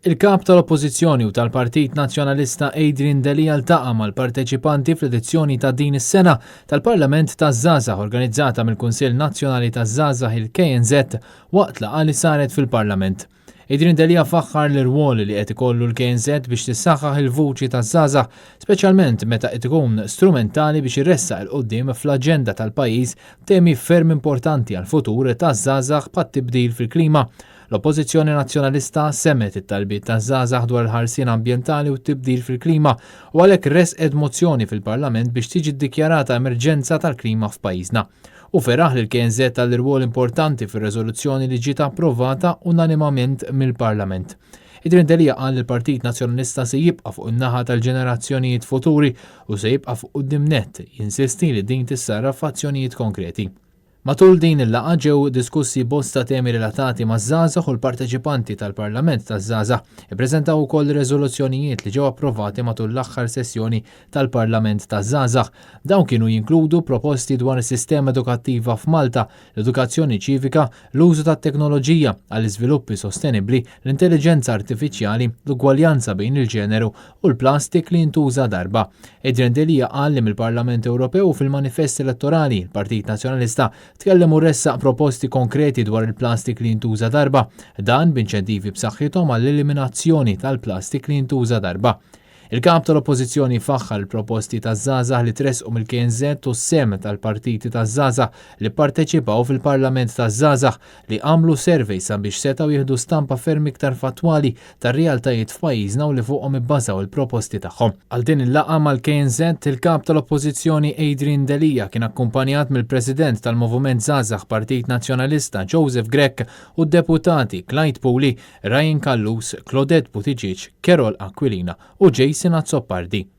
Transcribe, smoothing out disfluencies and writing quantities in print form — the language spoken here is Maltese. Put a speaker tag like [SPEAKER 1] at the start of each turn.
[SPEAKER 1] Il-Kap tal-Oppożizzjoni u tal-Partit Nazzjonalista Adrian Delia ltaqa' mal-parteċipanti fl-edizzjoni ta' din is-sena tal-Parlament taż-Żgħażagħ organizzata mill-Kunsill Nazzjonali taż-Żgħażagħ il-KNŻ waqt laqgħa li saret fil-Parlament. Adrian Delia faħħar l-irwol li qed ikollu l-KNŻ biex tissaħħaħ il-vuċi taż-żgħażagħ, speċjalment meta qed ikun strumentali biex iressaq 'il quddiem fl-aġenda tal-pajjiż temi ferm importanti għall-futur taż-żgħażagħ bħat-tibdil fil-klima. L-Oppożizzjoni Nazzjonalista semgħet it-talbiet taż-żgħażagħ dwar il-ħarsien ambjentali u t-tibdil fil-klima u għalhekk ressqet mozzjoni fil-Parlament biex tiġi ddikjarata emerġenza tal-klima f'pajjiżna. Hu feraħ lill-KNŻ għall-irwol importanti fir-reżoluzzjoni li ġiet approvata unanimament mill-Parlament. Adrian Delia qal li l-Partit Nazzjonalista se jibqa' fuq in-naħa tal-ġenerazzjonijiet futuri u se jibqa' fuq quddiem nett jinsisti li din tissarraf f'azzjonijiet konkreti. Matul din il-laqgħa ġew diskussi bosta temi relatati maż-żgħażagħ u l-parteċipanti tal-Parlament taż-Żgħażagħ ippreżentaw ukoll reżoluzzjonijiet li ġew approvati matul l-aħħar sessjoni tal-Parlament taż-Żgħażagħ. Dawn kienu jinkludu proposti dwar is-sistema edukattiva f'Malta, l-edukazzjoni ċivika, l-użu tat-teknoloġija għall-iżviluppi sostenibbli, l-intelliġenza artifiċjali, l-ugwaljanza bejn il-ġeneru u l-plastik li jintuża darba. Adrian Delia qal li mill-Parlament Ewropew u fil-manifest elettorali, il-Partit Nazzjonalista tkellem u ressaq proposti konkreti dwar il-plastik li jintuża darba, dan b'inċentivi b'saħħithom għall-eliminazzjoni tal-plastik li jintuża darba. Il-Kap tal-Oppożizzjoni faħħar il-proposti taż-żgħażagħ li tressqu mill-KNŻ u s-sehem tal-partiti taż-żgħażagħ li pparteċipaw fil-Parlament taż-Żgħażagħ li għamlu survey sabiex setgħu jieħdu stampa ferm iktar fattwali tar-realtajiet f'pajjiżna u li fuqhom ibbażaw il-proposti tagħhom. Għal din il-laqgħa mal-KNŻ, il-Kap tal-Oppożizzjoni Adrian Delia kien akkumpanjat mill-President tal-Moviment Żgħażagħ Partit Nazzjonalista Joseph Grech u d-Deputati Clyde Puli, Ryan Callus, Claudette Buttigieg, Carol Aquilina u Jason Azzopardi.